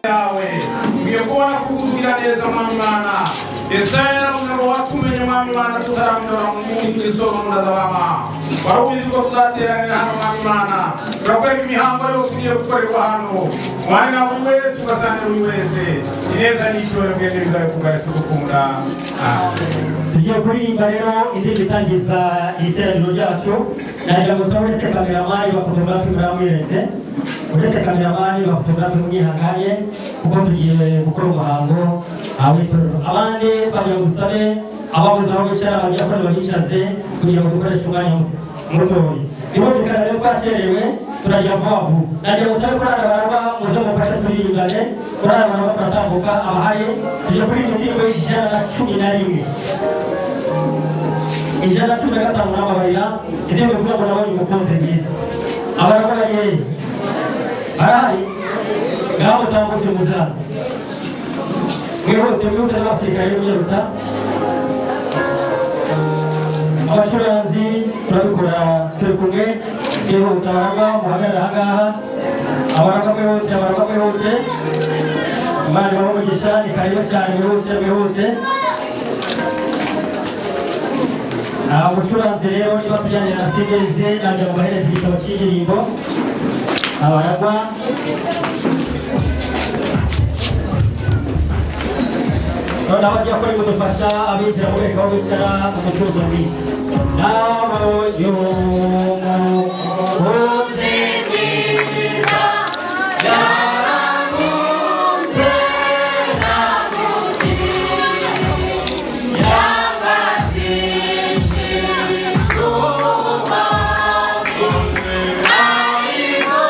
Yawe nkwiye kubona kukuzugira neza, Mwami Imana. Yesaya yaravuze ngo watumenye, Mwami Imana, tutaramurora mu isoko mu nda z'abama. Wari ubizi ko tuzateranira hano, Mwami Imana. Turakwereka imihango yose igiye gukorerwa hano. Umwanya na buri wese, ugasangira buri wese ineza n'icyubahiro bwende bizabe kubwa Yesu dukunda. Amen. Tugiye kuririmba rero indirimbo itangiza iri teraniro ryacu. Nagira ngo nsaba, uretse cameraman ba photographe muramweretse, uretse cameraman ba photographe mwihanganye kuko tugiye gukora umuhango w'itorero. Abandi twagira ngo usabe ababuze aho bicara abadiyakoni babicaze kugira ngo dukoreshe umwanya mutoya. Birumvikana rero twacerewe, turagira vuba vuba. Nagira ngo nsabe korali Abaragwa muze mufashe turirimbane. Korali Abaragwa muratambuka abahari. Tugiye kuririmba indirimbo y'111, 115 n'amabarira, indirimbo ivuga ngo "Nabonye umukunzi mwiza". Abaragwa bari hehe? Barahari? Ngaho mutambuke muze hano, mwihute, mwihute n'abasirikare b'imyirutsa. Abacuranzi turabikora turi kumwe, twihuta. Abaragwa muhagarare ahangaha. Abaragwa mwihute, abaragwa mwihute. Imana ibahe umugisha, ni karibu cyane. Mwihute, mwihute. Umucuranzi rero niba tujyanira na singezi, nagira ngo bahereze igitabo cy'indirimbo abaragwa. Noneho abadiyakoni mudufasha abinjira mubereka aho bicara mu mutuzo mwinshi. Nabonye umukunzi mwiza, yarankunze namuzi, yafatishije umugozi, ariko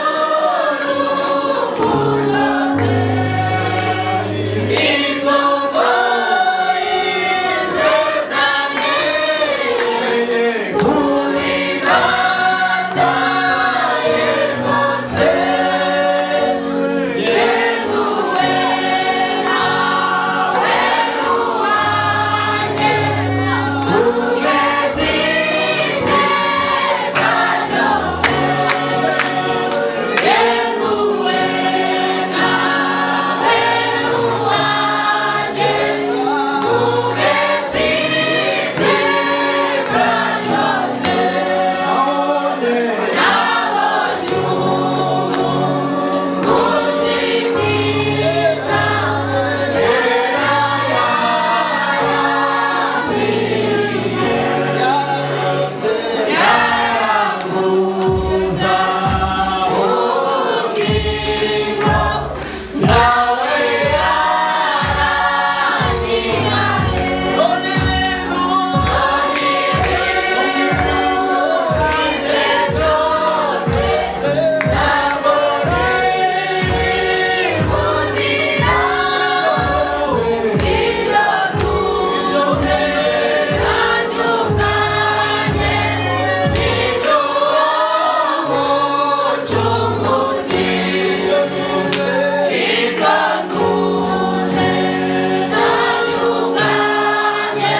urukundo rwe izo ngoyi zezanye kuri dataye rwose yeguwe nawe ruwanjye kugeza iteka ryose, yeguwe nawe ruwanjye kugeza iteka ryose. Nabonye umukunzi mwiza, yera yarapfiriye, yaraguza ubugingo, nawe yaranyihaye. Byose ntabwo bikundira ibyo ntunze nanjye ubwanjye, iby'uwo mucunguzi. Ibyo ntunze nanjye ubwanjye,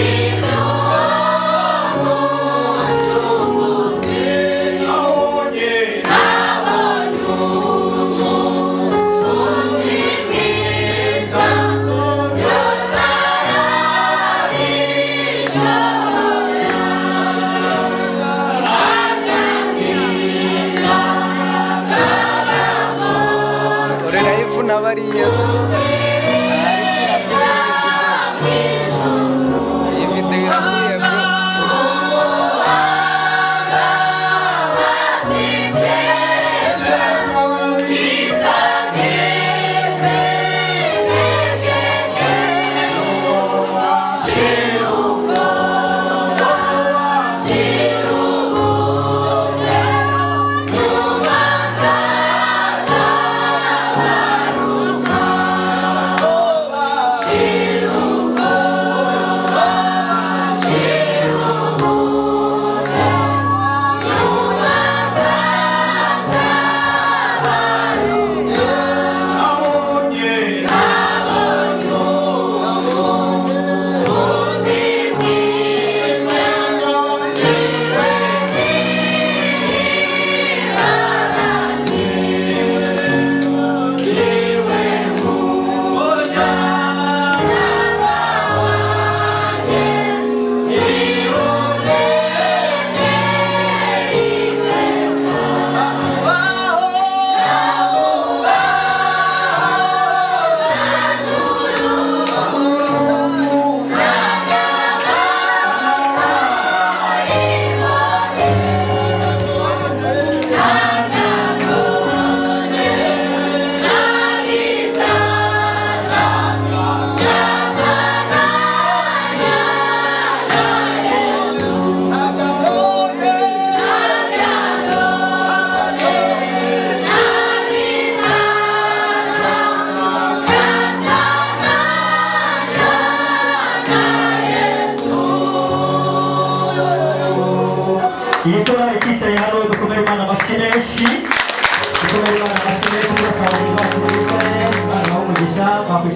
iby'uwo mucunguzi. Nabonye. Nabonye umukunzi mwiza, byose arabishobora, aganira Ore live n'abariya se. Iyi video iravuye, bro. Shira.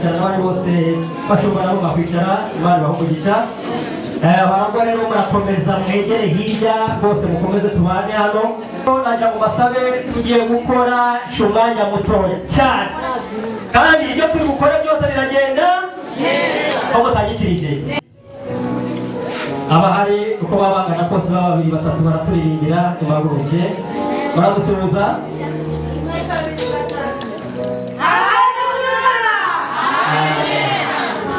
Mwicara n'abandi bose bashobora nabo bakwicara. Imana ibahe umugisha. Barangwa rero, murakomeza mwegere hirya rwose, mukomeze tubane hano. Nagira ngo mbasabe, tugiye gukora umwanya mutoya cyane, kandi ibyo turi bukore byose biragenda aho mutangikirije. Abahari uko baba bangana kose, baba babiri, batatu, baraturirimbira. Muhaguruke, baradusuhuza.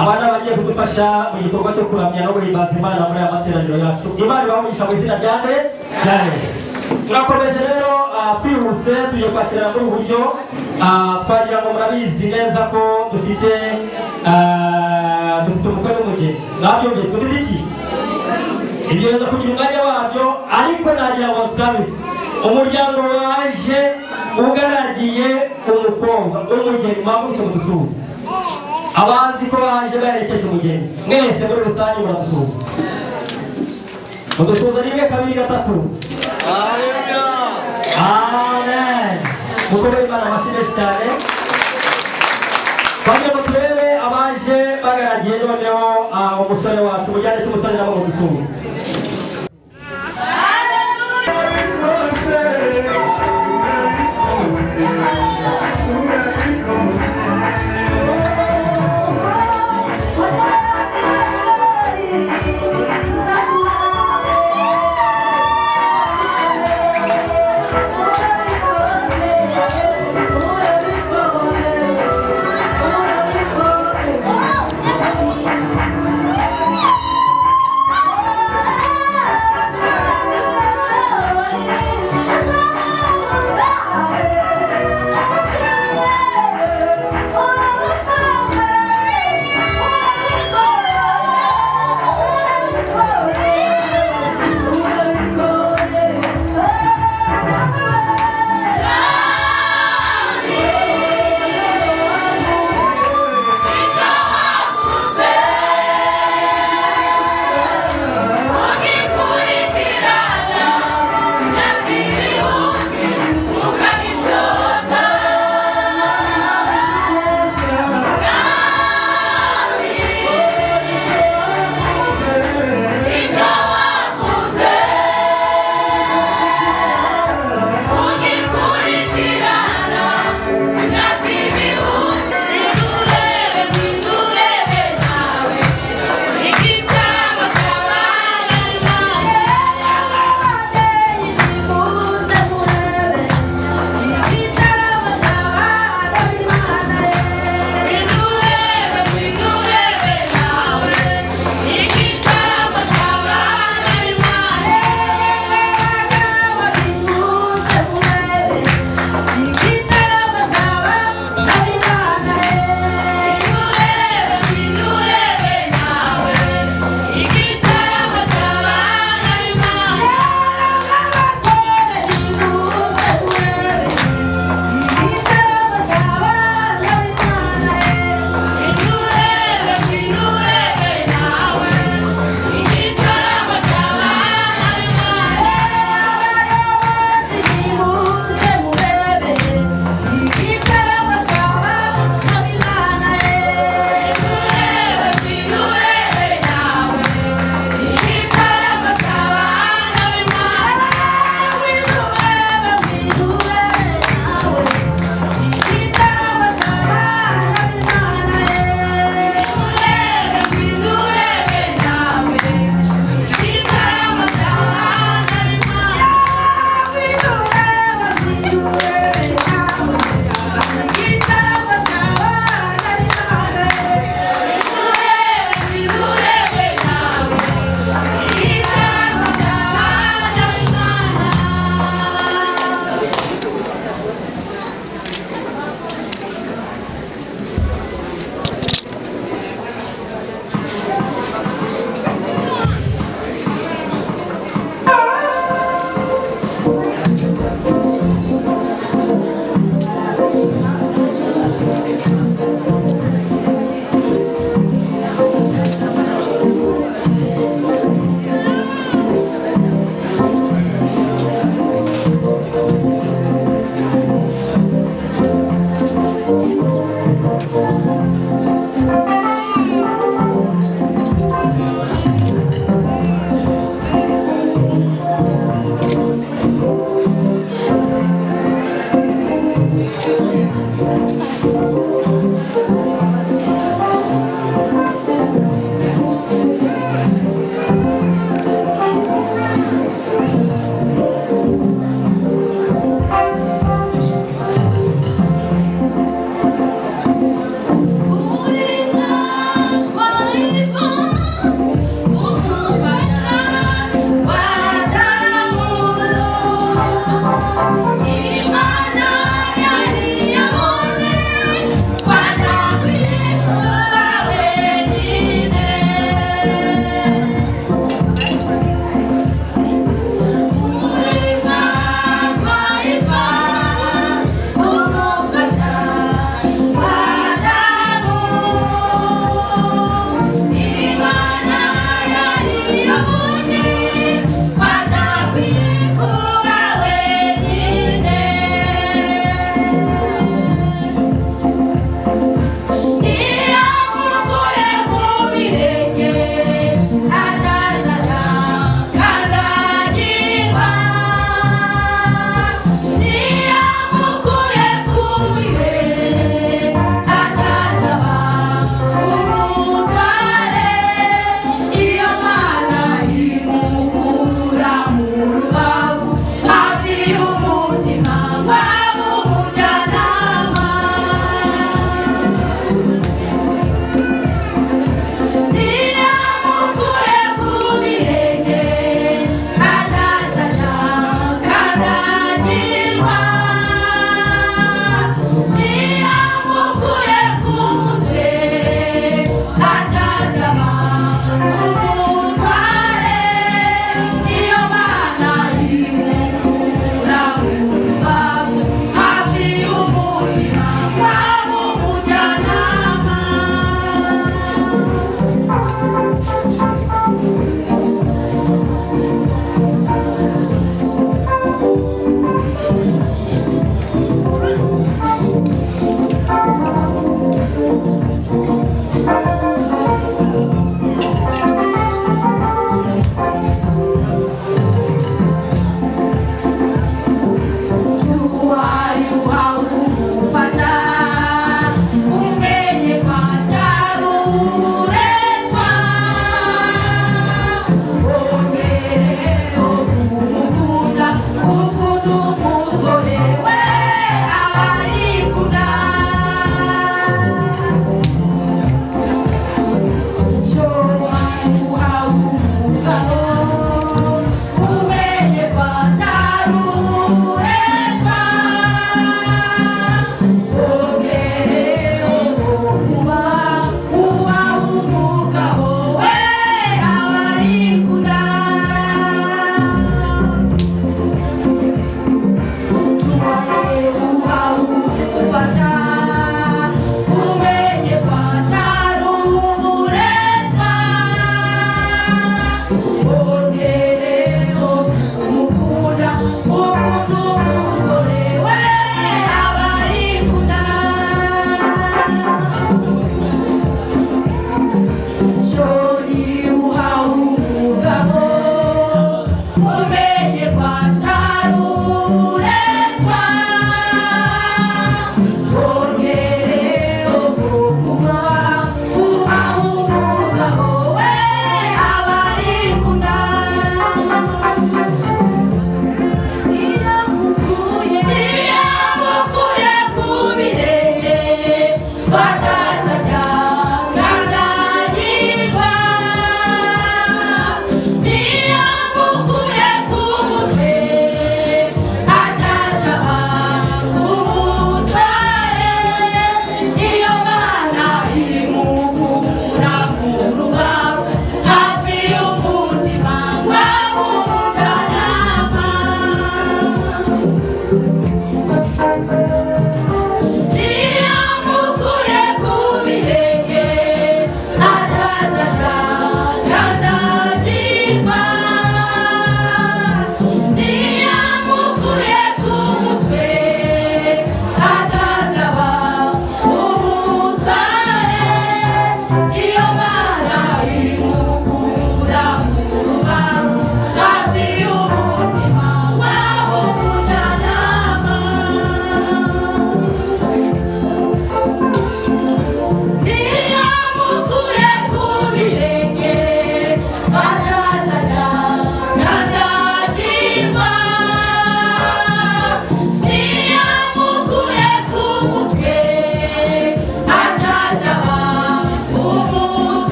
Abana bagiye kudufasha mu gikorwa cyo kuramya no guhimbaza Imana muri aya materaniro yacu. Imana ibamugisha mu izina rya nde? Rya Yesu. Turakomeje rero, twihuse, tugiye kwakira muri ubu buryo. Twagira ngo murabizi neza ko dufite umukwe n'umugeni. Mwabyumvise? Dufite iki? Ibyo biza kugira umwanya wabyo, ariko nagira ngo nsabe umuryango waje ugaragiye umukobwa, umugeni, muhaguruke mudusuhuze. Abazi ko baje baherekeje umugeni mwese muri rusange, muradusuhuza, mudusuhuza. Rimwe, kabiri, gatatu. Amen. Mukomere Imana amashyi menshi cyane. Twagira ngo turebe abaje bagaragiye noneho umusore wacu, mujyane cy'umusore, nabo mudusuhuze.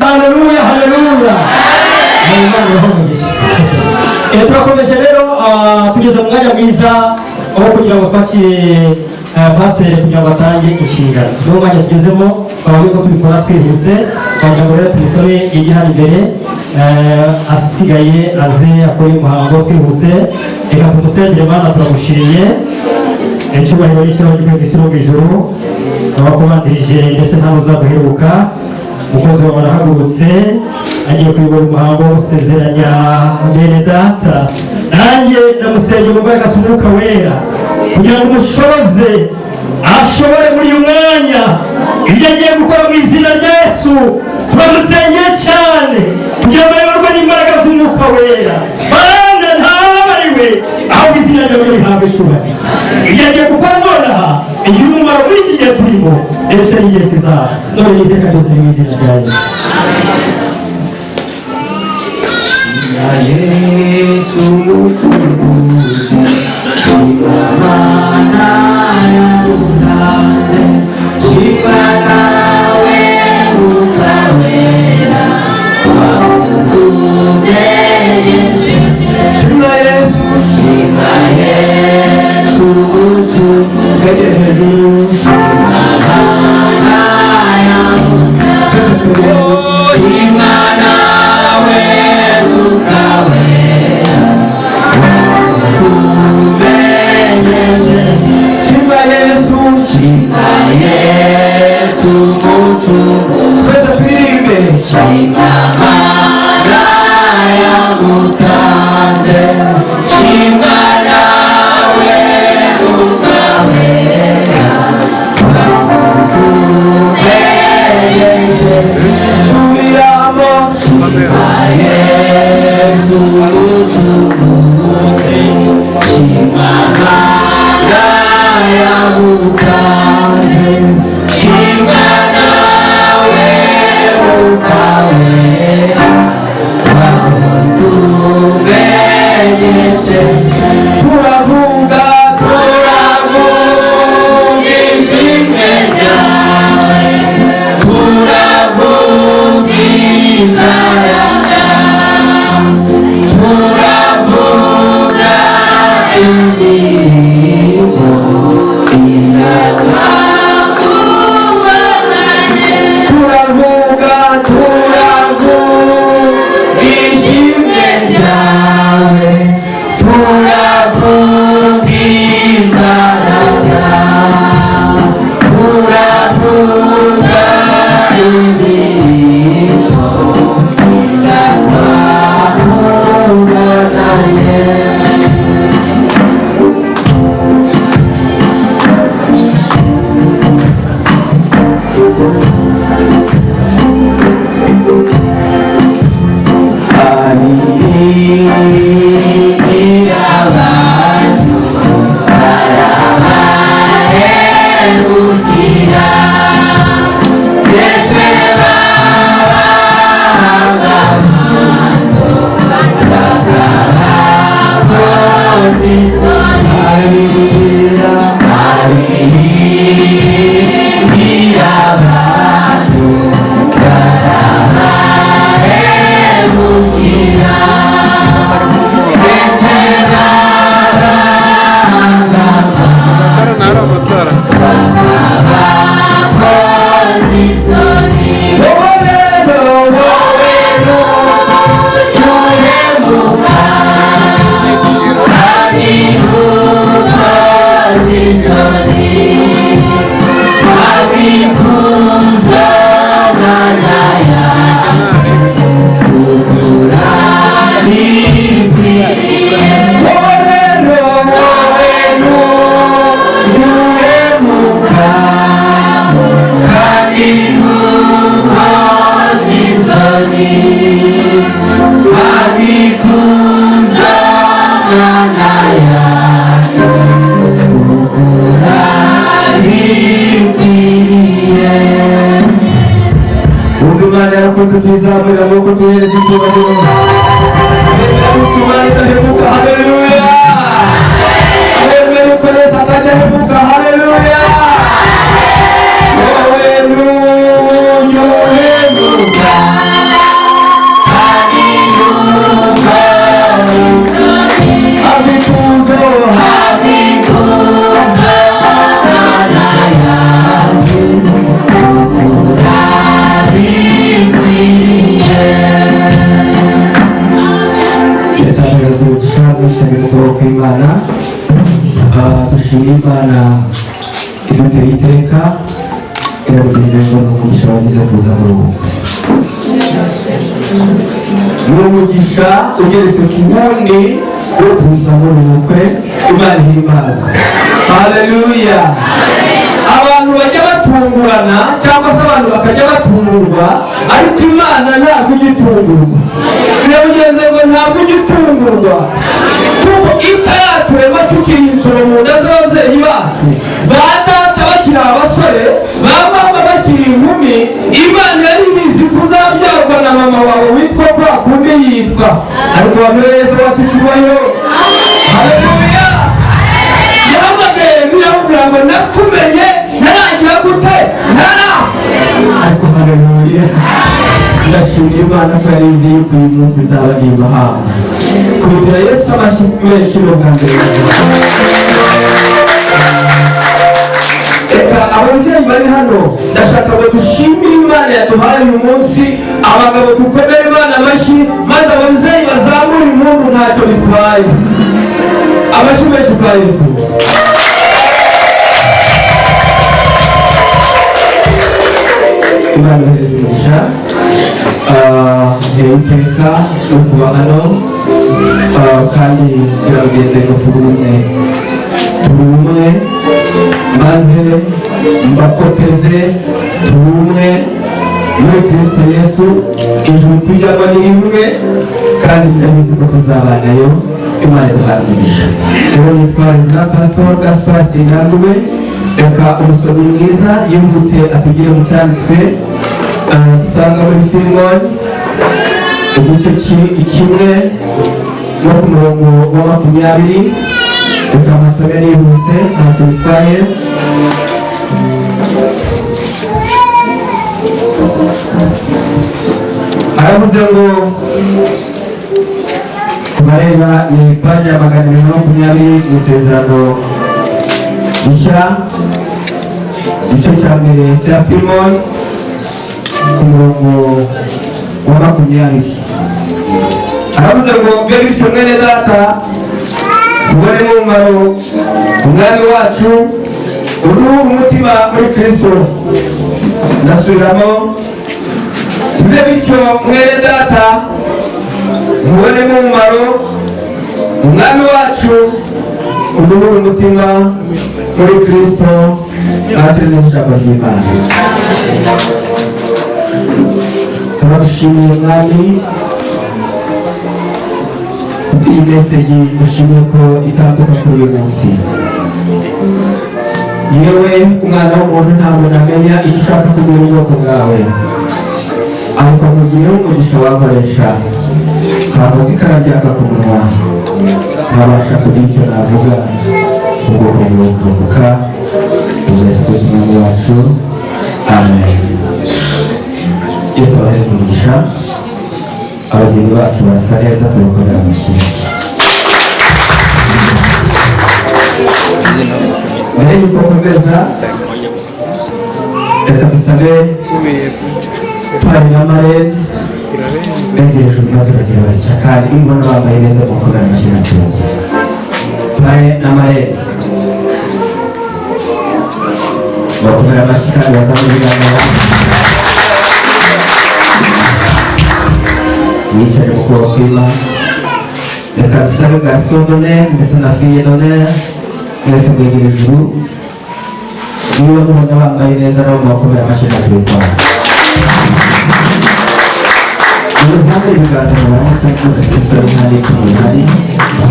Haleluya, haleluya. Imana ibahe umugisha. Turakomeje rero, tugeze mu mwanya mwiza aho kugira ngo twakire pasiteri kugira ngo atange inshingano. Niwo mwanya tugezemo, twabonye ko tubikora twihuse, twagira ngo rero tumusabe yige hano imbere, asigaye aze akore umuhango twihuse. Reka tumusengere. Mana, turagushimiye. Icyubahiro n'ishyiraho ry'u isi no mu ijuru, abakubanjirije ndetse ntawe uzaguheruka. Umukozi wawe arahagurutse, agiye kuyobora umuhango wo gusezeranya bene data. Nanjye ndamusengera umurwayi akasa Umwuka Wera kugira ngo umushoboze, ashobore muri uyu mwanya ibyo agiye gukora mu izina rya Yesu. Turamusengeye cyane kugira ngo ayoborwe n'imbaraga z'Umwuka Wera. Bana ntabariwe, ahubwo izina ryawe rihabwe icyubahiro. Ibyo agiye gukora nonaha bigira umumaro muri iki gihe turimo ndetse n'igihe kizaza, none n'iteka ryose, ni mu izina rya Yesu. Yesu Mucunguzi, Imana yagutanze, shimwa nawe Mwuka Wera, wamutumenyesheje. Shimwa Yesu, shimwa Yesu Mucunguzi, kajya hejuru, shimwa Mana yagutanze, shimwa nawe Mwuka Wera, wamutumenyesheje. Shimwa Yesu, shimwa Yesu Mucunguzi, twese turirimbe, shimwa Mana yamutanze, shimwa nawe Mwuka Wera, wamutumenyesheje. Subiramo, shimwa Yesu Mucunguzi, shimwa Mana yamutanze, shimwa nawe Mwuka Wera, wamutumenyesheje. Turavuga, turavuga ishimwe ryawe, turavuga imbaraga, turavuga indirimbo turavuga, turavuga ishimwe ryawe, turavuga imbaraga, turavuga indirimbo izatwakubonanye. Abigira abantu barabahemukira, ndetse babahanga amaso bakabakoza isoni. Abigira, abigira abantu barabahemukira, ndetse babahanga Amatara ntari amatara. bakabakoza isoni. Wowe rero, wowe ntuhemuka, kandi ntukoze isoni, abikuza Mana yacu, urabikwiye. Wowe rero, wowe ntuhemuka, kandi ntukoze isoni, abikuza Mana yacu, urabikwiriye. Wumva Imana yarakoze, tuyizamurira amaboko, tuyihereze icyubahiro. Bemera yuko Imana idahemuka, haleluya! Bemera yuko Yesu atajya ahemuka, haleluya! Wowe nujya uhemuka. Imana iduteye iteka, irabigeze ngo ni umugisha wagize kuza mu rugo, ni umugisha ugeretse ku wundi wo kuza muri ubu bukwe. Imana ihimbaza, haleluya. Abantu bajya batungurana cyangwa se abantu bakajya batungurwa, ariko Imana ntabwo ijya itungurwa. Biramugenze ngo ntabwo ujya utungurwa, kuko itaraturema tukiri insoro mu nda z'ababyeyi bacu, ba data bakiri abasore, ba mama bakiri inkumi, Imana yari ibizi ko uzabyarwa na mama wawe witwa kwa kundi yitwa. Ariko wamere neza wacu icyubahiro, haleluya. Yahamagaye biramubwira ngo nakumenye ntaragira gute, ntara. Ariko haleluya, ndashimira Imana ko yari izi yuko uyu munsi nzaba ndi imahanga. Kubitira Yesu amashyi menshi bwa mbere. Reka ababyeyi bari hano, ndashaka ngo dushimire Imana yaduhaye uyu munsi. Abagabo dukomere Imana amashyi, maze ababyeyi bazamure impundu, ntacyo bitwaye. Amashyi menshi kwa Yesu. Imana ihereza umugisha iteka no kuba hano, kandi birageze ngo turi umwe, turi umwe, maze mbakoteze, turi umwe muri Kristo Yesu. Ijuru tujyamo ni rimwe, kandi ndabizi ko tuzabanayo. Imana iduhaye umugisha. Rero nitwa na Pastor Gaspard Sinandwe. Reka umusomyi mwiza yihute atugire mu cyanditswe dusanga muri Filimoni igice 1 no ku murongo wa 20. Reka amasome nihuse, ntacyo bitwaye. Aravuze ngo kubareba ni paji ya 220 mu isezerano rishya, igice cya mbere cya Filimoni ku murongo wa 20. Aravuze ngo byo bityo mwene data, tubonemo umumaro umwami wacu uruhura umutima muri Kristo. Ndasubiramo, tube bityo mwene data, tubonemo umumaro umwami wacu uruhura umutima muri Kristo. Natwe neza ijambo ry'Imana. Turagushimiye Mwami kubw'iyi meseji, dushimiye ko itambuka kuri uyu munsi. Yewe umwana w'umuntu, ntabwo namenya icyo ushaka kubwira ubwoko bwawe, ariko mugihe umugisha wakoresha ntabwo ikara ryaka ku munwa, ntabasha kugira icyo navuga. Ubwoko bwunguka Yesu Kristo Umwami wacu, amen. Yesu abahe umugisha. Abageni bacu barasa neza, tubakorera amashyi. Mbere y'uko nkomeza, reka dusabe pari na marene begereje maze bagira batya, kandi imbona bambaye neza, bakorera amashyi nta kibazo. Pari na marene bakomera amashyi kandi bazamura ibiganza, mwicare mu kuboko kw'Imana. Reka dusabe garçon d'honneur ndetse na fille d'honneur, mwese mwegere ijuru. Niba mubona bambaye neza, nabo mubakomera amashyi na telefone. Muzamure ibiganza muramutse mudafite isoni nta n'ipfunwe rihari.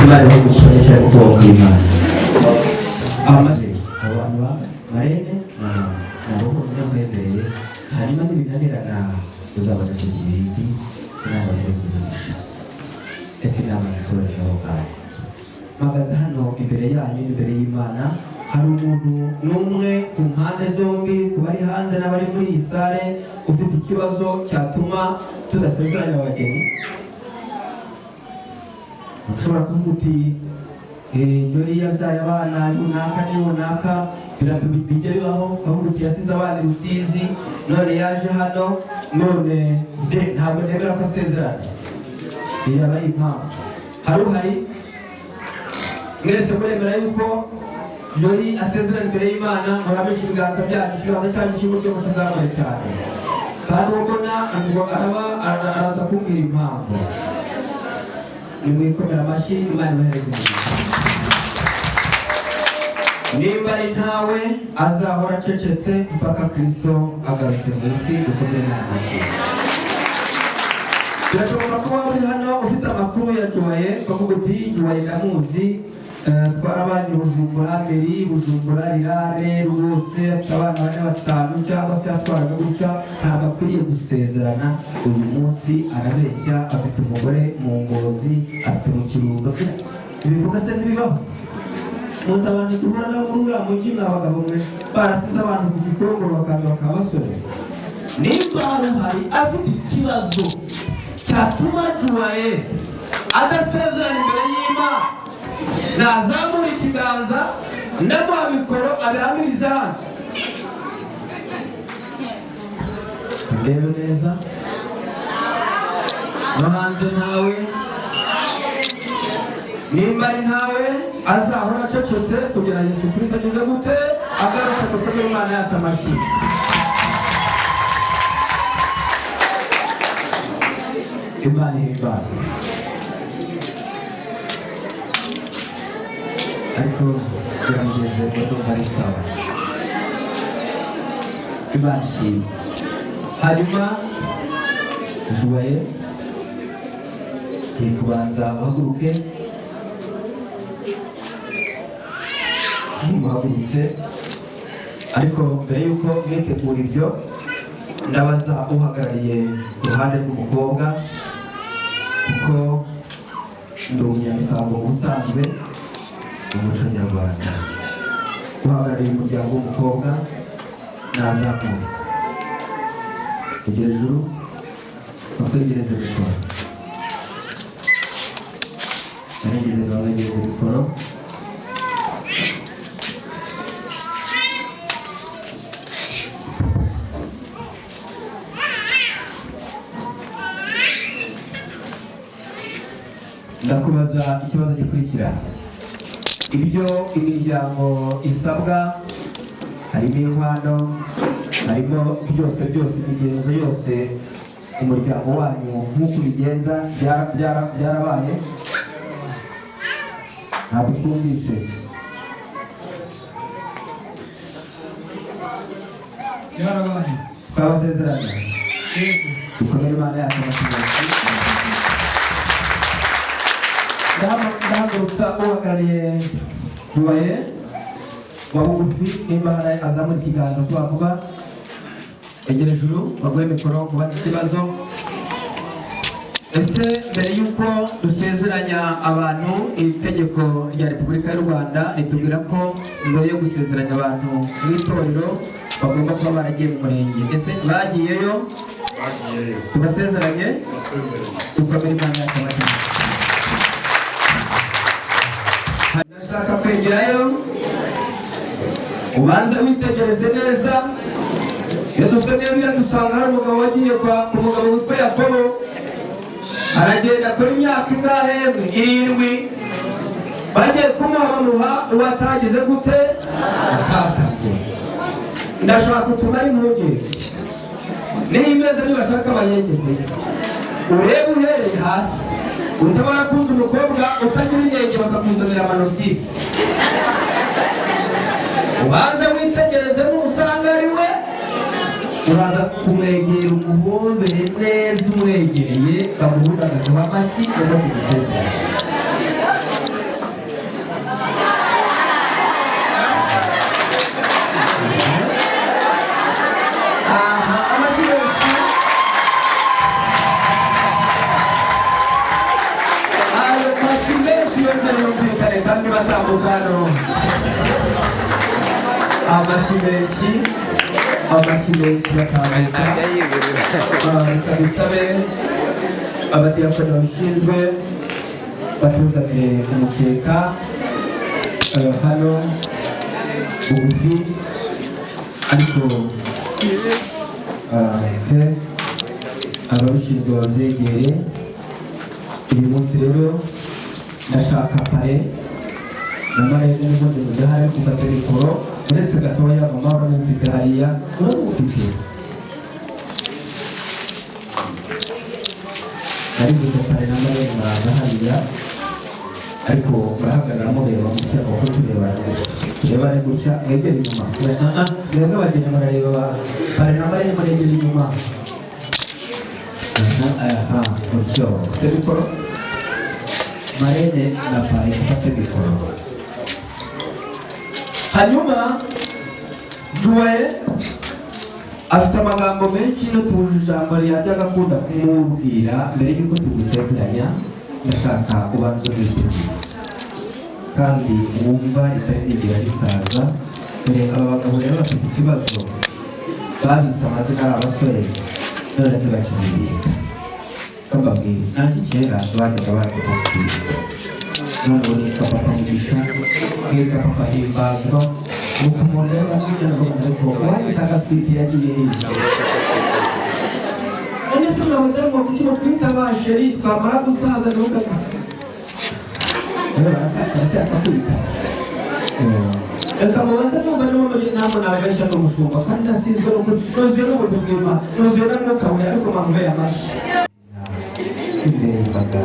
Imana ibahe umugisha, mwicare mu kuboko kw'Imana. Amaze abantu ba marene na nabo bonyine mwemereye, hanyuma nibinanirana uzabona icyo gihe. Imana ibahereze umugisha. Reka inama zisoreze aho ngaho. Mpagaze hano imbere yanyu n'imbere y'Imana. Hari umuntu n'umwe ku mpande zombi, ku bari hanze n'abari muri iyi sale, ufite ikibazo cyatuma tudasezeranya abageni? Ushobora kuvuga uti Jolly yabyaye abana runaka ni runaka, bijya bibaho. Ukavuga uti yasize abana i Rusizi, none yaje hano, none ntabwo nemera ko asezerana. Iyi aba ari impamvu. Hari uhari? Mwese muremera yuko Jolly asezerana imbere y'Imana, murabisha ibiganza byanyu, ikiganza cyanyu cy'iburyo mukizamure cyane. Kandi uwo mbona ngo araba araza kumbwira impamvu. Nimwikomera amashyi, Imana ibahereze umugisha. Nimba ari ntawe, azahora acecetse mpaka Kristo agarutse mu isi. Dukomere n'amashyi. Birashoboka ko waba uri hano ufite amakuru ya Juwaye, ukavuga uti: "Juwaye ndamuzi, twarabanye Bujumbura meri, Bujumbura rirare rwose, afite abana bane, batanu, cyangwa se yatwaraga gutya, ntabwo akwiriye gusezerana uyu munsi." Arabeshya, afite umugore mu Ngozi, afite mu Kirundo. Ibivuga se ntibibaho? Muzi abantu duhura nabo muri uriya mujyi, mwa bagabo mwe, barasize abantu ku Gikongoro, bakaza bakaba basore. Nimba hari uhari afite ikibazo cyatuma Juwaye adasezerana imbere y'Imana, nazamura ikiganza, ndamuha mikoro abihamirize hano. Ndebe neza no hanze, ntawe. Nimba ari ntawe, azahora acecetse kugira Yesu Kristo ageze gute? Agarutse. Kuko Imana yacu amashyi. Imana ihimbazwe. Ariko biramugeze, ndumva ari sawa. Imana ishimwe. Hanyuma Juwaye, tugiye kubanza uhaguruke. Muhagurutse, ariko mbere y'uko mwitegura ibyo, ndabaza uhagarariye uruhande rw'umukobwa, kuko ndi umunyamisango usanzwe mu muco nyarwanda. Uhagarariye umuryango w'umukobwa nazamuka hejuru, bakwegereze mikoro. Barigeze bamwegereze mikoro. Ndakubaza ikibazo gikurikira: ibyo imiryango isabwa, harimo inkwano, harimo byose byose, imigenzo yose, umuryango wanyu nk'uko ubigenza, byarabaye? Ntabwo twumvise. Byarabaye. Twabasezeranye. Yego. Dukomere Imana yacu amashyi. Ndahagurutsa uhagarariye Rubaye wa bugufi, nimba hari azamura ikiganza vuba vuba. Egera ejuru, baguhe mikoro, mubaze ikibazo. Ese mbere y'uko dusezeranya abantu, iri tegeko rya Repubulika y'u Rwanda ritubwira ko mbere yo gusezeranya abantu mu itorero bagomba kuba baragiye mu murenge, ese bagiyeyo? Bagiyeyo. Tubasezeranye. Basezeranye. Dukomere Imana yacu amashyi. Ndashaka kwegerayo, ubanze witegereze neza. Iyo dusomye biriya, dusanga hari umugabo wagiye kwa ku mugabo witwa Yakobo, aragenda akora imyaka ingahe? 7. Bagiye kumuha, bamuha uwo atagize gute? Atasabye. Ndashaka utumare impungenge niyo imeze, nibashaka bayegeze, urebe uhereye hasi, utabara kumva umukobwa utagira inenge bakakuzanira amanosisi. Ubanze witegereze, nusanga ari we, uraza kumwegera, umuhombere neza. Umwegereye, baguhundagazeho amashyi ujya kugusezera. Aha, amashyi menshi. Ayo mashyi menshi yongere yumvikane kandi batambuka hano. Amashyi menshi, amashyi menshi batambuka. Reka dusabe abadiyakoni babishinzwe batuzanire umukeka hano bugufi, ariko ababishinzwe babyegere. Uyu munsi rero ndashaka pare. Na marraine n'ubundi mudahari gufata mikoro. Uretse gatoya, mama uramufite hariya, uramufite. Narivuze kare, na marraine muraza hariya, ariko murahagarara mureba gutya, uko turebana gutya, turebane gutya, mwegere inyuma. Mwebwe abageni murareba parrain na marraine, muregere inyuma. Aha, aha, gutyo. Ufite mikoro, marraine na parrain, ufate mikoro. Hanyuma Joye afite amagambo menshi n'utujambo yajyaga akunda kumubwira. Mbere y'uko tugusezeranya, ndashaka ubanza umwiteze kandi wumva ritazigera risaza. Dore aba bagabo rero bafite ikibazo, babise amazina ari abasore, none ntibakimubwira. Mbabwire, nanjye kera bajyaga banyita Sitiri, none ubu nitwa Papa Mugisha, nkitwa Papa Himbazwa. Nuko umuntu rero avuga, ariko uwanyitaga Switi yagiye hirya. None se mwa kuki mutwita ba chéri, twamara gusaza ntuka rero baracyapfa kwita? Reka mubaze, numva niba muri ntabwo nababeshya, ndi umushumba kandi nasizwe n'ukuri, nuzuye n'ubuntu bw'Imana, nuzuye n'Umwuka Wera, ariko mwamubera amashyi imbere y'imbaga.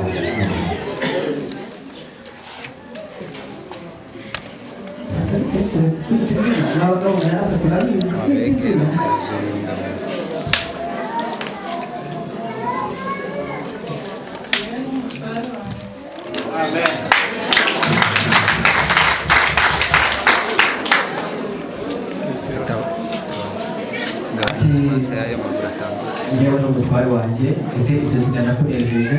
N'abagabo natwe turabizi kwita izina. Njyewe n'umutware wanjye, ese iryo zina nakunejeje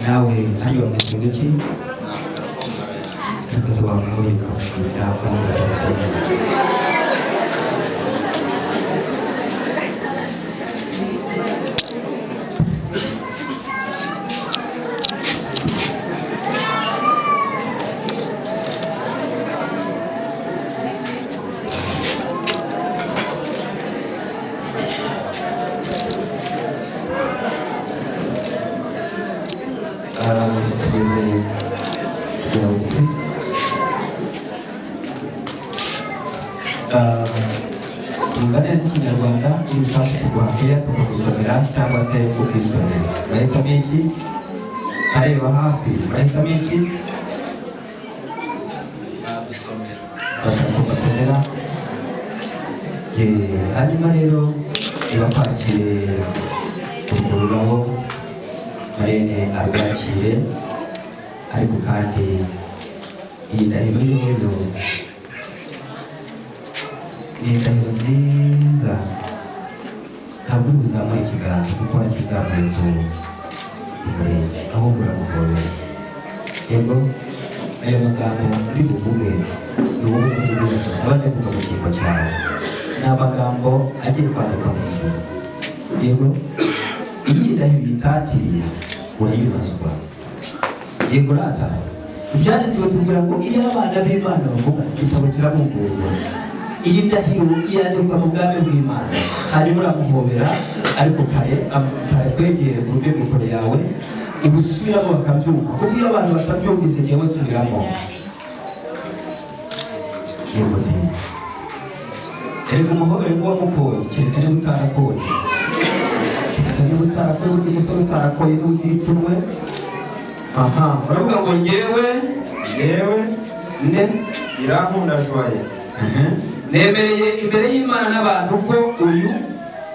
nawe hariya bamwise iki? Ariko wamuhuye ukamushimira, ukamubwira. Tugeze kugira bugufi. Tumva neza Ikinyarwanda. Iyo ushaka tuguha keya tukagusomera cyangwa se ukisomera. Urahitamo iki? Areba hafi, urahitamo iki? Badusomera. Bashaka kumusomera. Ye, hanyuma rero nibakwakire urwo rurabo, marraine arwakire. Ariko kandi iyi ndahiro rero ni indahiro nziza. Ntabwo uri buzamure ikiganza kuko wakizamuye ku murenge, ahubwo uramuhobera. Yego, aya magambo ndi buvuge ni wowe uri abandi avuga mu cyimbo cyawe, ni amagambo agiye kwandikwa mu cyimbo. Yego, iyi ndahiro uyitatiriye urayibazwa. Yego rata, Ibyanditswe batubwira ngo iyo abana b'Imana bavuga, igitabo kirabumburwa. Iyi ndahiro yandikwa mu bwami bw'Imana. Hanyuma uramuhobera, ariko kare kare kwegere ku buryo mikoro yawe ubusubiramo bakabyumva, kuko iyo abantu batabyumvise, njyewe nsubiramo. Yego te, erega umuhobere nk'uwamukoye, kereka niba utarakoye, kereka niba utarakoye. Burya umusore utarakoye n'ugira ipfunwe. Aha uravuga ngo njyewe, Yewe ne Irankunda Joye, nemereye imbere y'Imana n'abantu ko uyu,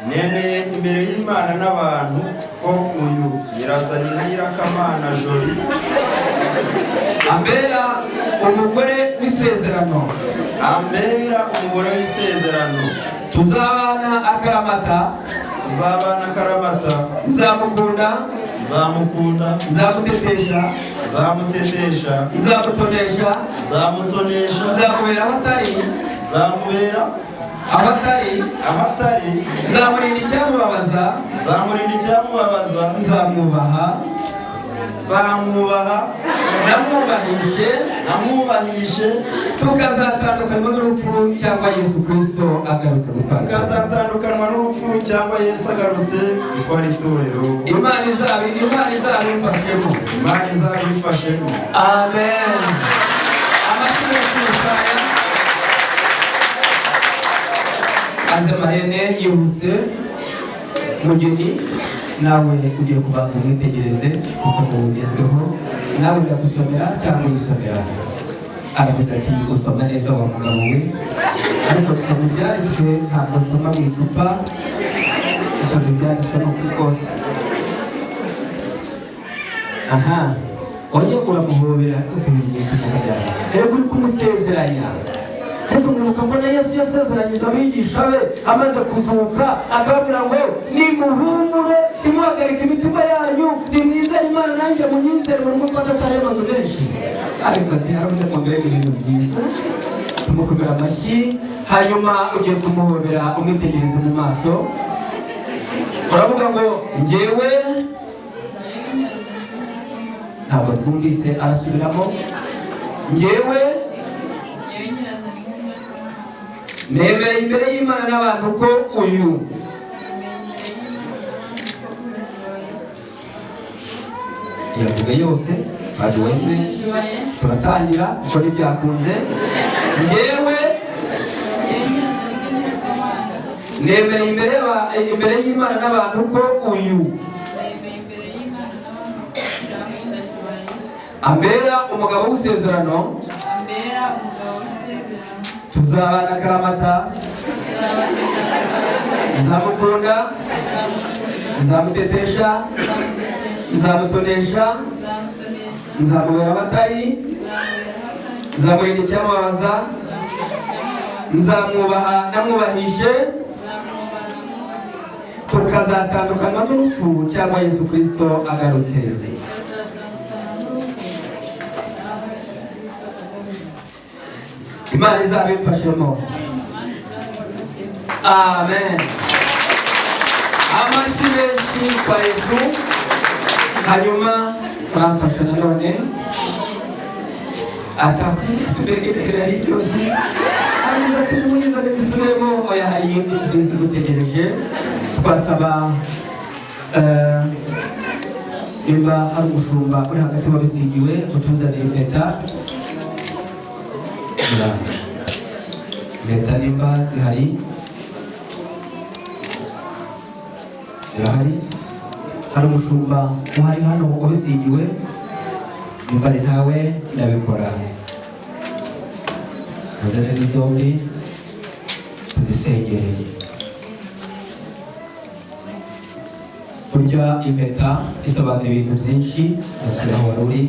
nemeye imbere y'Imana n'abantu ko uyu Nyirasanina Nyirakamana Joli ambera umugore w'isezerano, ambera umugore w'isezerano, tuzabana akaramata, tuzabana akaramata, nzamukunda, nzamukunda, nzamutetesha, nzamutetesha, nzamutonesha, nzamutonesha, nzamubera aho atari, nzamubera aho atari, aho atari, nzamurinda icyamubabaza, nzamurinda icyamubabaza, nzamwubaha, nzamwubaha, namwubahishe, namwubahishe, tukazatandukanywa n'urupfu cyangwa Yesu Kristo agarutse gutwara. Tukazatandukanywa n'urupfu cyangwa Yesu agarutse gutwara itorero. Imana izabimfashemo. Imana izabimfashemo. Amen. Aze marraine yihuse. Mugeni, nawe ugiye kubanza umwitegereze kuko mubugezweho. Nawe ndagusomera cyangwa uyisomera? Aravuze ati: "Usoma neza wa mugabo we." Ariko soma ibyanditswe, ntabwo nsoma mu icupa, soma ibyanditswe n'ukuri kose. Aha, oye, uramuhobera rero, uri kumusezeranya. Ariko mwibuka ko na Yesu yasezeranyije abigisha be amaze kuzuka, akababwira ngo: "Nimuhumure, ntimuhagarike imitima yanyu, nimwizere Imana, nanjye munyizere." Mu rugo atari amazu menshi, ariko ati haravuze ngo mbega ibintu byiza. Tumukomera amashyi. Hanyuma ugiye kumuhobera, umwitegereze mu maso, uravuga ngo: "Njyewe." Ntabwo twumvise, arasubiramo. "Njyewe nemeye imbere y'Imana n'abantu ko uyu." Yavuga yose baduwembe, turatangira kuko ntibyakunze. "Njyewe nemeye imbere y'Imana n'abantu ko uyu ambera umugabo w'isezerano, tuzabana akaramata, nzamukunda, nzamutetesha, nzamutonesha, nzamubera abatari, nzamurinda icyamubabaza, nzamwubaha namwubahishe, tukazatandukanywa n'urupfu cyangwa Yesu Kirisito agarutse." Imana izabimfashemo, amen. Amashyi menshi kwa Yesu. Hanyuma muramfasha nanone. Atakwiye byose, hanyuma ati: "Muyizane bisubiremo." Oya, hari iyindi nziza igutegereje. Twasaba nimba hari umushumba uri hagati wabisigiwe utuzanira impeta. Impeta nimba zihari, zirahari. Hari umushumba uhari hano wabisigiwe? Nimba ari ntawe, ndabikora. Muzane zombi tuzisengere. Burya impeta isobanura ibintu byinshi. Ndasubira aho wari uri.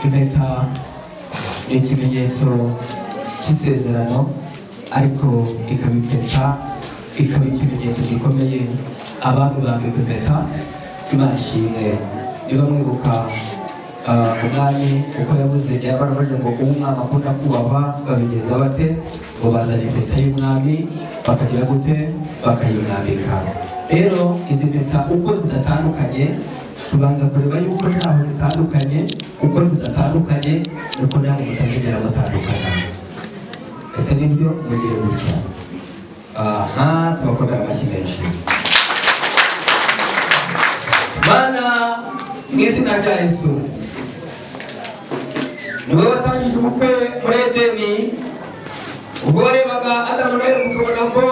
Impeta ni ikimenyetso cy'isezerano, ariko ikaba impeta, ikaba ikimenyetso gikomeye. Abami bambikwa impeta. Imana ishimwe. Niba mwibuka umwami uko yavuze, yabarabaje ngo: "Uwo umwami akunda kubahwa babigenza bate?" Ngo bazana impeta y'umwami, bakagira gute? Bakayimwambika. Rero izi mpeta uko zidatandukanye, tubanza kureba yuko ntaho zitandukanye. Uko zidatandukanye niko namwe mutazigera mutandukana. Ese nibyo? Mugire gutya. Aha, tubakomera amashyi menshi. Mana, mu izina rya Yesu, niwe watangije ubukwe muri Edeni. Ubwo warebaga Adamu na Eva, ukabona ko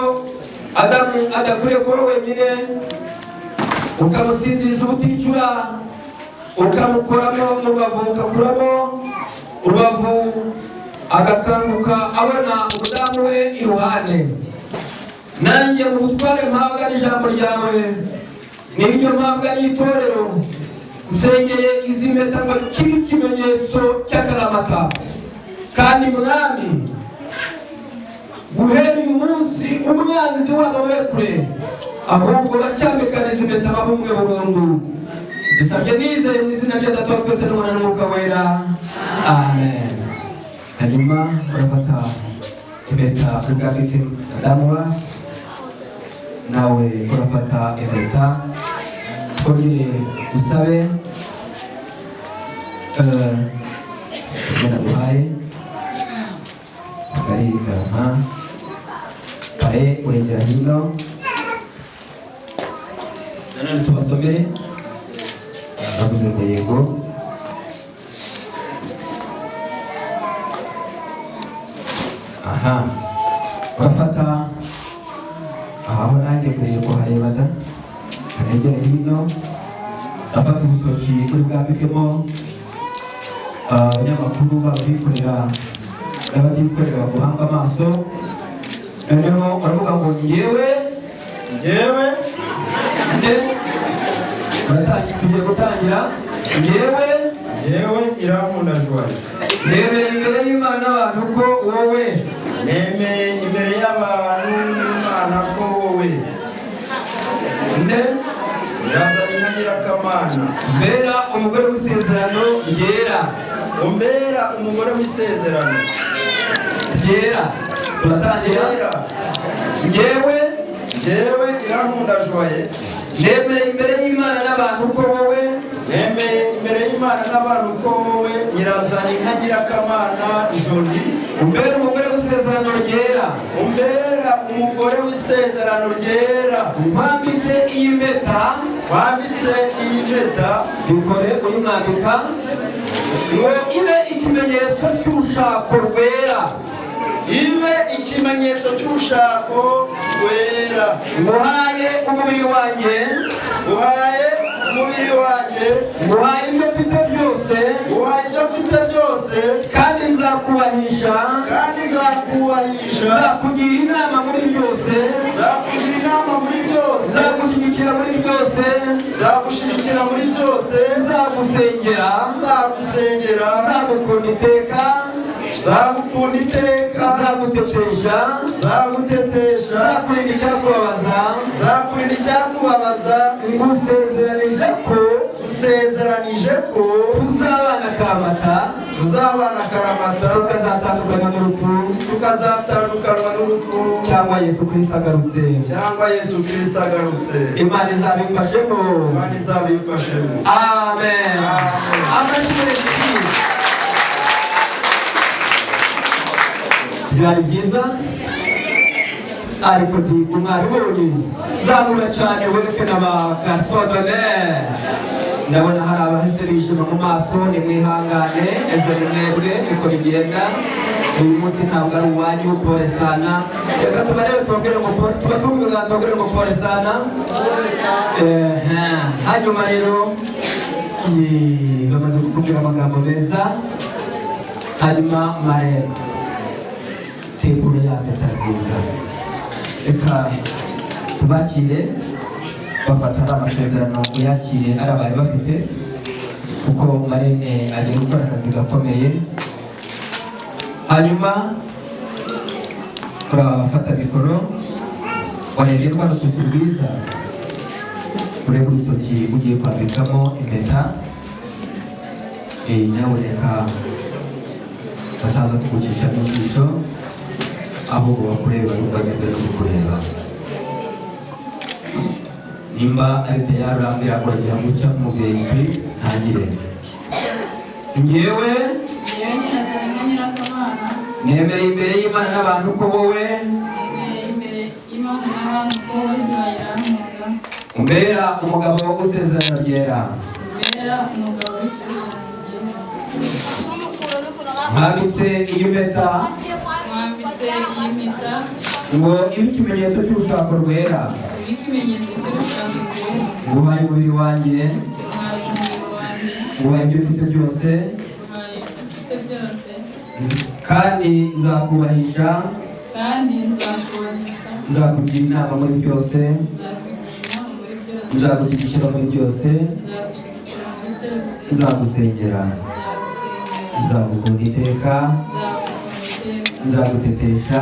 Adamu adakwiriye kuba wenyine, ukamusinziriza ubuticura, ukamukoramo mu rubavu, ugakuramo urubavu, agakanguka abona umudamu we iruhande. Nanjye mu butware mpabwa n'ijambo ryawe, nibyo mpabwa n'itorero, nsengeye izi mpeta ngo kibe ikimenyetso cy'akaramata. Kandi Mwami, guhera uyu munsi umwanzi wabo babe kure, ahubwo bacyambikana izi mpeta bahumwe burundu. Bisabye nizeye mu izina rya Data wa twese n'Umwana n'Umwuka Wera, amen. Hanyuma urafata impeta ubwambike madamu wa, nawe urafata impeta. Twongere usabe naguhaye akariganka kare, urengera hino. Nanone tubasomere. Bavuze ngo yego. Aha, urafata. Aho nanjye nkwiye kuhareba da. Kanegere hino, afata urutoki kuri bwambikemo. Abanyamakuru b'abikorera n'abatikorera baguhanga amaso. Noneho baravuga ngo ngewe, Njyewe. Nde? Tugiye gutangira. Ngewe. Njyewe Irankunda Joye. Nemeye imbere y'Imana n'abantu ko wowe. Nemeye imbere y'abantu n'Imana ko wowe. Nde? Nyirazaninka Nyirakamana. Mbera umugore w'isezerano ryera. Umbera umugore w'isezerano ryera. Turatangira. Ryera. Ngewe. Njyewe Irankunda Joye. Nemeye imbere y'Imana n'abantu ko wowe. Nemeye imbere y'Imana n'abantu ko wowe Nyirazaninka Nyirakamana Joli. Umbera umugore w'isezerano ryera. Umbera umugore w'isezerano ryera. Nkwambitse iyi mpeta. Wambitse iyi mpeta. Bikore uyimwambika ngo ibe ikimenyetso cy'urushako rwera. Ibe ikimenyetso cy'urushako rwera. Nguhaye umubiri wanjye. Nguhaye umubiri wanjye. Nguhaye ibyo mfite byose. Nguhaye ibyo mfite byose. Kandi nzakubahisha. Kandi nzakubahisha. Nzakugira inama muri byose. Nzakugira inama muri byose. Nzagushyigikira muri byose. Nzagushyigikira muri byose. Nzagusengera. Nzagusengera. Nzagukunda iteka. Nzagukunda iteka. Nzagutetesha. Nzagutetesha. Nzakurinda icyakubabaza. Nzakurinda icyakubabaza. Ngusezeranije ko. Ngusezeranije ko. Tuzabana akaramata. Tuzabana akaramata. Tukazatandukana n'urupfu. Tukazatandukana n'urupfu. Cyangwa Yesu Kristo agarutse. Cyangwa Yesu Kristo agarutse. Imana izabimfashemo. Imana izabimfashemo. Amen. Amashyi menshi. Byari byiza, ariko ntabwo mwabibonye. Zamura cyane wereke n'aba garçon d'honneur. Ndabona hari abahise bishima mu maso. Nimwihangane, ejo ni mwebwe, niko bigenda. Uyu munsi ntabwo ari uwanyu. Pole sana. Reka tubarebe, tubabwire ngo tubatunge ibiganza, tubabwire ngo pole sana. Ehe. Hanyuma rero bamaze kutubwira amagambo meza. Hanyuma mare tegura ya mpeta nziza, reka tubakire. Bafata ari amasezerano, uyakire ari abari bafite, kuko marraine agiye gukora akazi gakomeye. Hanyuma turafata mikoro, warebye rwa rutoki rwiza, urebe urutoki ugiye kwambikamo impeta. Nyabuneka bataza kugucisha mu jisho, ahubwo bakureba bagendera no kukureba. Nimba ari tayari urambwira ngo uragira gutya nk'umubyeyi, ntangire. Ngewe. Njyewe Nyirazaninka Nyirakamana. Nemereye imbere y'Imana n'abantu ko wowe. Nemeye imbere y'Imana n'abantu ko wowe Joye Irankunda. Umbera umugabo w'isezerano ryera. Umbera umugabo w'isezerano ryera. Mwambitse iyi mpeta. Mwambitse iyi mpeta. Ngo ibe ikimenyetso cy'urushako rwera. Ibe ikimenyetso cy'urushako rwera. Nguhaye umubiri wanjye. Nguhaye umubiri wanjye. Nguhaye ibyo mfite byose. Nguhaye ibyo mfite byose. Kandi nzakubahisha. Kandi nzakubahisha. Nzakugira inama muri byose. Nzakugira inama muri byose. Nzagushyigikira muri byose. Nzagushyigikira muri byose. Nzagusengera. Nzagusengera. Nzagukunda iteka. Nzagukunda iteka. Nzagutetesha.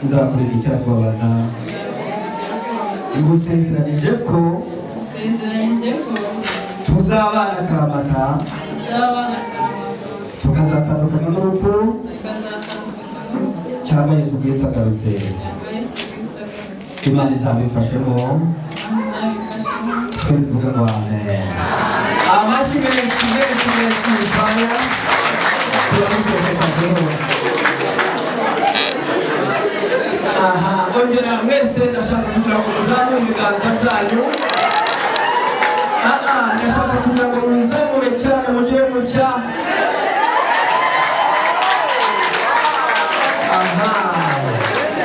Nzakurinda icyakubabaza. Ngusezeranije ko. Ngusezeranije ko. Tuzabana akaramata. Tuzabana akaramata. Tukazatandukana n'urupfu. Tukazatandukana n'urupfu. Cyangwa Yesu Kristo agarutse. Cyangwa Yesu Kristo agarutse. Imana izabimfashemo. Imana izabimfashemo. Twese tuvuge ngo amen. Amashyi menshi menshi menshi faya. Turabikora. Aha, ongera mwese. Ndashaka kugira ngo muzamure ibiganza byanyu. Aha, ndashaka kugira ngo mubizamure cyane, mugire mucya. Aha,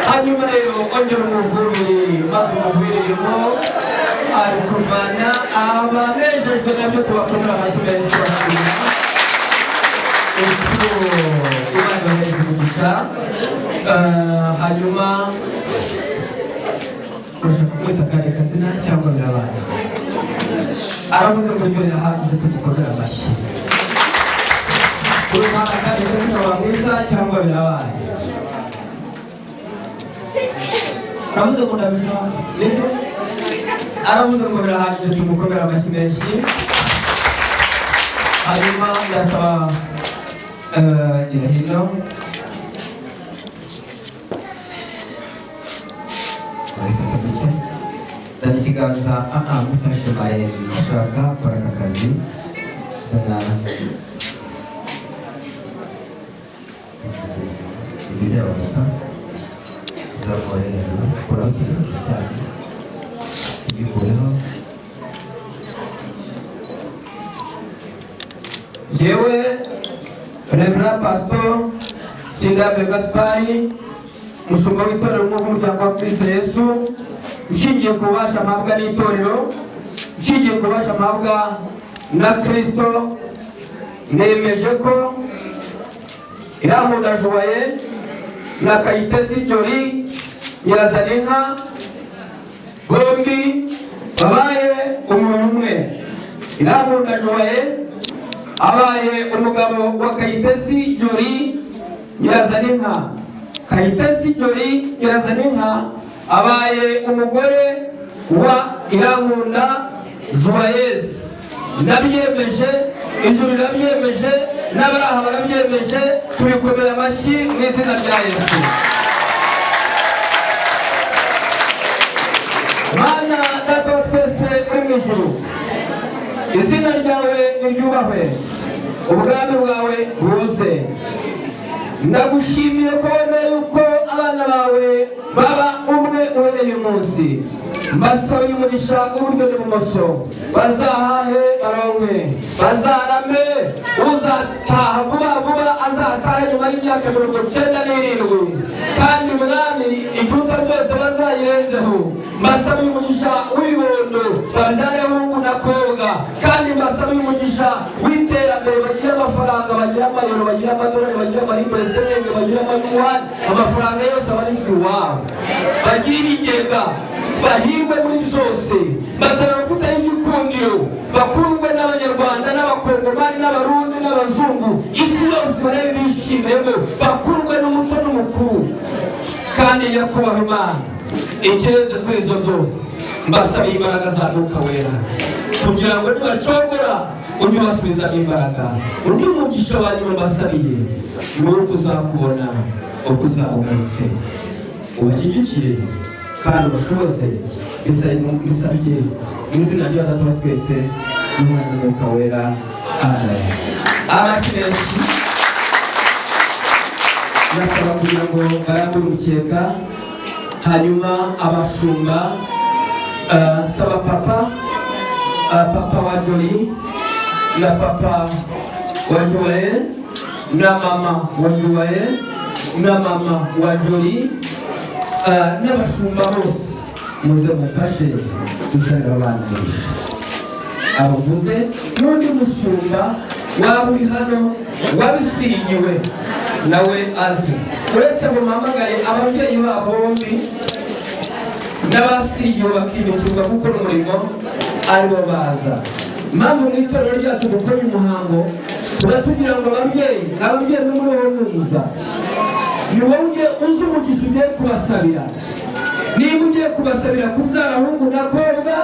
hanyuma rero Ongera umuvubire, maze umugwiriremo ari kurwana. Abanejejwe nabyo tubakomera amashyi menshi, tubashimira. Imana ibahereze umugisha. Hanyuma urashaka kumwita akandi kazina cyangwa birabaye? Aravuze ngo ryo rirahagije, tugikomera amashyi. Urumva akandi kazina wamwita cyangwa birabaye? Aravuze ngo ndabishaka, nibyo. Aravuze ngo birahagije, tumukomera amashyi menshi. Hanyuma ndasaba gira hino. Zana ikiganza. Aha mufashe mayeri, ushaka kora aka kazi. Zana ibireba gusa, zamura hejuru, kuraho ikiganza cyanyu, tugikureho. Yewe Reverend Pastor Sindambe Gaspari, mushumba w'itorero w'umuryango wa Kristo Yesu, nshingiye ku bubasha mpabwa n'itorero, nshingiye ku bubasha mpabwa na Kristo, nemeje ko Irankunda Joye na Kayitesi Jori Nyirazaninka bombi babaye umuntu umwe. Irankunda Joye abaye umugabo wa Kayitesi Jori Nyirazaninka, Kayitesi Jori Nyirazaninka abaye umugore wa Irankunda Joyeuse. Ndabyemeje, ijuru rirabyemeje, n'abari aha barabyemeje, tubikomera amashyi mu izina rya Yesu. Mana Data wa twese uri mu ijuru, izina ryawe niryubahwe, ubwami bwawe buze. Ndagushimiye ko wemeye yuko abana bawe baba umwe uhereye umunsi. Mbasabiye umugisha uburyo n'ibumoso, bazahahe baronke, bazarame. Uzataha vuba vuba azatahe nyuma y'imyaka 97, kandi Mwami igihugu byose bazayirenzeho. Mbasabiye umugisha w'ibibondo, babyare hungu na kobwa, kandi mbasabiye umugisha w'iterambere, bagire amafaranga, bagire amayero, bagire amadolari, bagire amaribure, bagire amayuwani, amafaranga yose abarizwa iwabo, bagire ibigega, bahirwe muri byose. Basaba amavuta y'igikundiro, bakundwe n'Abanyarwanda n'Abakongomani n'Abarundi n'Abazungu, isi yose barebe bishimiyemo, bakundwe n'umuto n'umukuru. Kandi nyakubahwa Imana, ikirenze kuri ibyo byose, mbasabiye imbaraga za Mwuka Wera kugira ngo nibacogora ujye ubasubizamo imbaraga. Undi mugisha wa nyuma mbasabiye ni uwo kuzakubona uko uzawugarutse, ubashyigikire kandi ubashoboze. Bisabye mu izina rya Data wa twese n'Umwana n'Umwuka Wera, amen. Amashyi menshi. Ndasaba kugira ngo barambure umukeka, hanyuma abashumba, nsaba papa, papa wa Joli na papa wa Joel na mama wa Joel na mama wa Joli, n'abashumba bose, muze mufashe gusabira abana umugisha. Abavuze n'undi mushumba waba uri hano wabisigiwe nawe azi, uretse ngo muhamagare ababyeyi babo bombi n'abasigiwe bakimikirwa gukora umurimo aribo baza. Impamvu mu itorero ryacu dukora uyu muhango, tuba tugira ngo ababyeyi no muri wowe numva ni wowe ugiye uzi umugisha ugiye kubasabira, niba ugiye kubasabira kubyara ahungu na kobwa.